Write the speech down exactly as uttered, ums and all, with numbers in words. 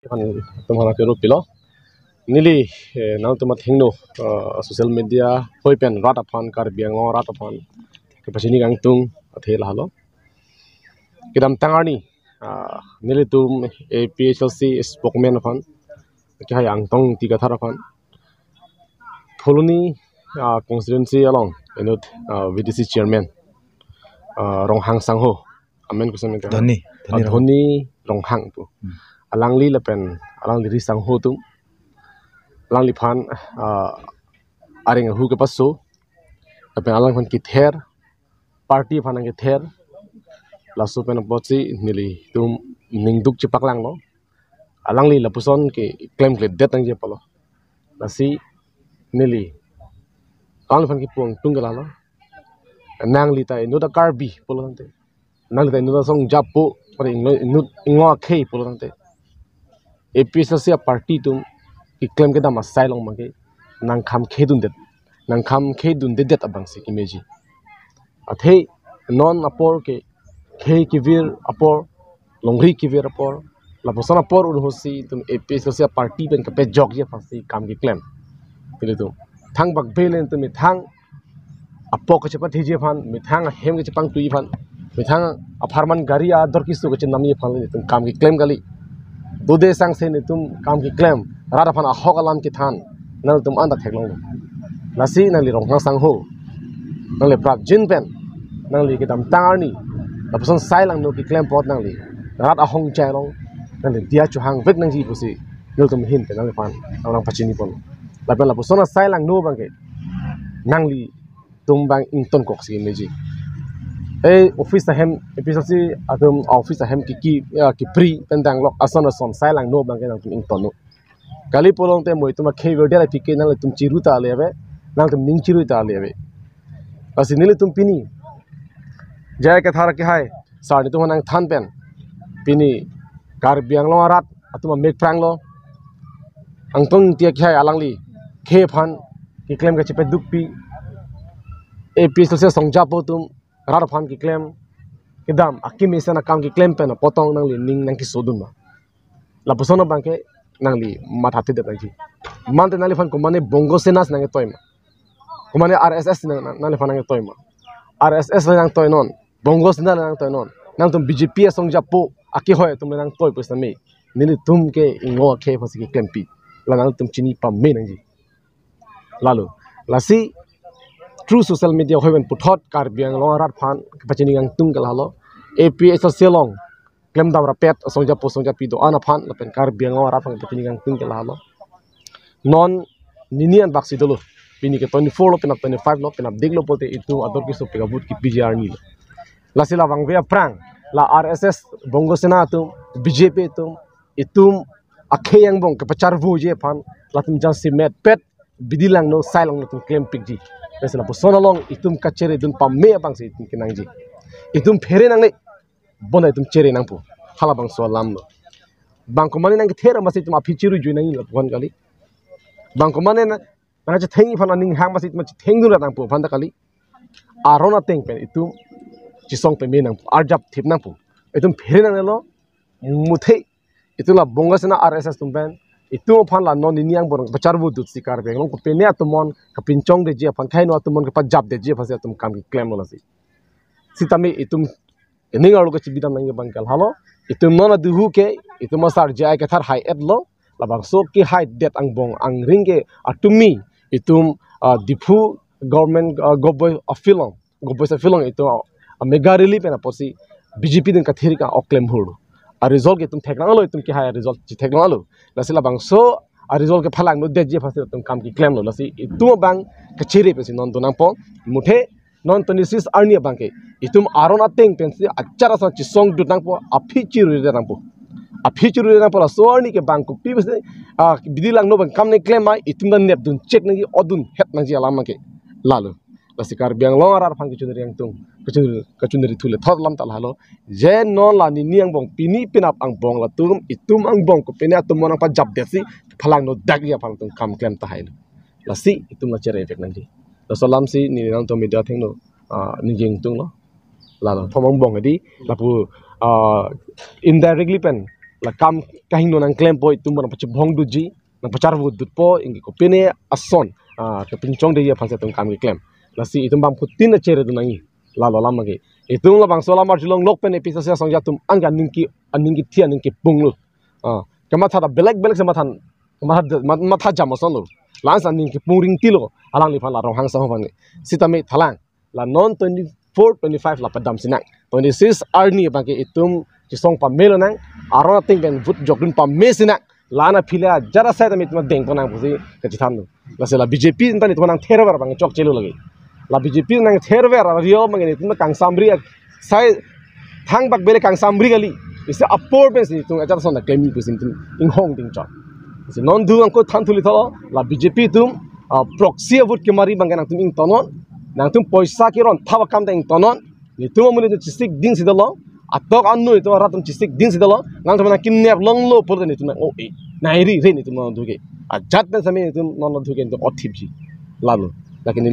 Aphan atum aphan kero pilo. Neli, eh, nangtum athengno, eh, social media hoi pen rat aphan, Karbi Anglong rat aphan kepachini kangtung athe lahelo. Kedamtang arni, ah, nelitum A P H L C spokesman aphan, kehai Angtong Ingti Kathar aphan, Phuloni, ah, constituency along inut, ah, V D C chairman, ah, Ronghang Sangho, amen koson ke? Dhoni, Dhoni Ah, Ronghang. Dhoni Ronghang pu. Hmm. Alangli lapen alangli ri sangho atum, alangliphan, ah, areng ahu kepaso, lapen alangphan kether, party aphan kether, laso pen apotsi nelitum ningduk chepaklanglo. Alangli lapuson keklem kledet nangji apotlo. Lasi neli alangliphan kepu kangtung ke lahelo. Nangli ta inut a-Karbi pulo tangte, nangli ta inut asong japo, pare inglo inut ingo akhei pulo tangte, A P H L C a-party atum keklem kedam asai along abangke nangkham khedundet, nangkham khedundedet abangsi kemeji. Athe non apor ke khei kevir apor, longri kevir apor, lapuson apor un ahutsi itum A P H L C a-party pen kepajokji aphansi kam keklem. Nelitum thang bakbe le itum methang apok kachepatheji aphan, methang ahem kachepangtui aphan, methang apharman gari ador keso kachenamji aphan itum kam keklem kali. Dode sangse nelitum kam keklem, rat aphan ahok alam kethan, nangtum anta theklonglo. Lasi nangli Ronghang Sangho, nangli prapjin pen, nangli kedamtang arni lapuson sai langno keklem apot nangli rat ahong chai along nangli diya chohangvek nangji pusi nelitum ahin pen nangliphan nang pachini pon. Lapen lapuson asai langno abangke nanglitum abang ingtonkoksi meji. Eh, office ahem, A P H L C atum office ahem kiki, ya, kipri pen danglok ason ason sai langno abangke nangtum ingtonnon. Kali pulo tangte mo itum akhei verdet aphi ke nanglitum chiru ta ale ave, nangtum ning chiru ta ale ave. Lasi nelitum pini J I Kathar kehai sar nelitum aphan nangthan pen, pini Karbi Anglong arat atum amek pranglo. Angtong Ingti kehai alangli khei aphan keklem kachepedukpi, A P H L C asong japo atum rat aphan keklem kedam akimi sena kam keklem pen apotong nangli ning nangkesodun ma? Lapuson abangke nangli mathathedet nangji. Mante nangliphan komane Bongo Sena si nangketoi ma? Komane R S S nang, nang, nangliphan nangketoi ma? R S S le nangtoinon, Bongo Sena le nangtoinon. Nangtum B J P asong japo akehoi atum le nangtoi pusitame, nelitum ke ingo akhei aphansi keklempi. La nangtum chini pame nangji. Lalo, lasi through social media hoi pen puthot Karbi Anglong arat aphan kepachini kangtung ke lahelo. A P H L C along klemdam rapet asong japo asong japi do-an aphan lapen Karbi Anglong arat aphan kepachini kangtung ke lahelo. Non nini an baksi dolo. Pini ke twenty-four lo, penap twenty-five lo, penap dik lo pulote itum ador kesopik a-vote kepiji arni lo. Lasi labang ave aphrang, la R S S, Bongo Sena atum, B J P atum, itum akhei angbong kepacharvoji aphan latum jangsi metpet bidi langno sai langno atum klempikji. Lasi lapuson along itum kacheredun pame abangsi itum kenangji. Itum phere nangne, bonta itum chere nangpo. Halabangso alam lo. Bang komane nangkether amatsi itum aphi chiru jui nangji lapu-an kali. Bang komane na, nangchethengji aphan aning hang amatsi itum chethengdun ra nangpo aphanta kali. Aron ateng pen itum chisong peme nangpo, arjap thip nangpo. Itum phere nangnelo, muthe itum la Bongo Sena R S S atum pen itum aphan la non nini angbong pacharvo dutsi Karbi Anglong kopine atumon kapinchongdeji aphan, kaino atumon kapajapdeji aphansi atum kam keklemlo lasi. Sitame itum ining arlo kachibidam nangji abang ke lahelo. Itum non aduhu ke itum asar J I Kathar hai-etlo. Labangso kehaidet angbong angring ke atumi itum, ah, Diphu government, ah, government office along, government office along itum, ah, mega rally pen apotsi B J P atum kathir ka oklem hur. A-result ke itum theklonglo, itum kehai a-result chetheklonglo. Lasi labangso a-result ke phalangno detji aphansi itum kam keklemlo. Lasi itum abang kachere pensi non do nangpo. Muthe non twenty-six arni abangke itum aron ateng pensi achar ason chisongdun nangpo, aphi chirudet nangpo. Aphi chirudet nangpo, laso arni ke bang kopi pensi, ah, bidi langno abang kam nangklem ma, itum ta nepdun chek nangji, odun het nangji alam abangke. Lalo. Lasi Karbi Anglong arat aphan kechunri angtung, kechunri, kechunri thu le thot alam ta lahelo. Je non la nini angbong, pini penap angbong latum, itum angbong kopine atumon nangpajapdetsi phalangno dakji aphan itum kam klem tahai lo. Lasi itum la cherevek nangji. Laso alamsi neli nangtum media athengno, ah, ningje ingtunglo. Lalo, thom angbong hedi, lapu, ah, indirectly pen la kam kahingno nangklempo, itum nangpachibhong duji, nangpacharvo dutpo, ingki kopine ason, ah, kepinchongde aphan si itum kam keklem. Lasi itum bangphutin achere dun nangji. Lalo alam ke. Itum labangso alam arjulong lok pen A P H L C asong atum anke aning ke, aning kethe, aning kepunglo. Ah, kematha ta belek belek si matha, matha, matha jam asonlo. La-an si aning kepung ringtilo. Alangliphan la Ronghang asong aphan ke. Sitame thalang. La non twenty-four, twenty-five la padam sinang. Twenty-six arni abangke itum chisong pame lonang. Aron ateng pen vote jokdun pame sinang. La-an aphi le ajat asai tame itum dengpon nang pusi kachethanlo. Lasi la B J P ta itum nangtherver abang chokchelo lagi. La B J P nangtherver ario abang itum kangsamri sai thangbak bele kangsamri kali. Isi apor pensi itum ajat ason ta klemji pusi itum inghong dingchot. Si non dun angko than thuli thalo, la B J P atum, ah, proxy vote kemari abangke nangtum ingtonnon, nangtum poisa keron thap akam ta ingtonnon, netum amonit atum chisik dingsi dolo, atok anu netum arat atum chisik dingsi dolo, nangtum nangkinep longlo pulote netum nang-o-e, nangri re netum non dun ke. Ajat pen sitame netum non dun ke netum othipji. Lalo. Lake ne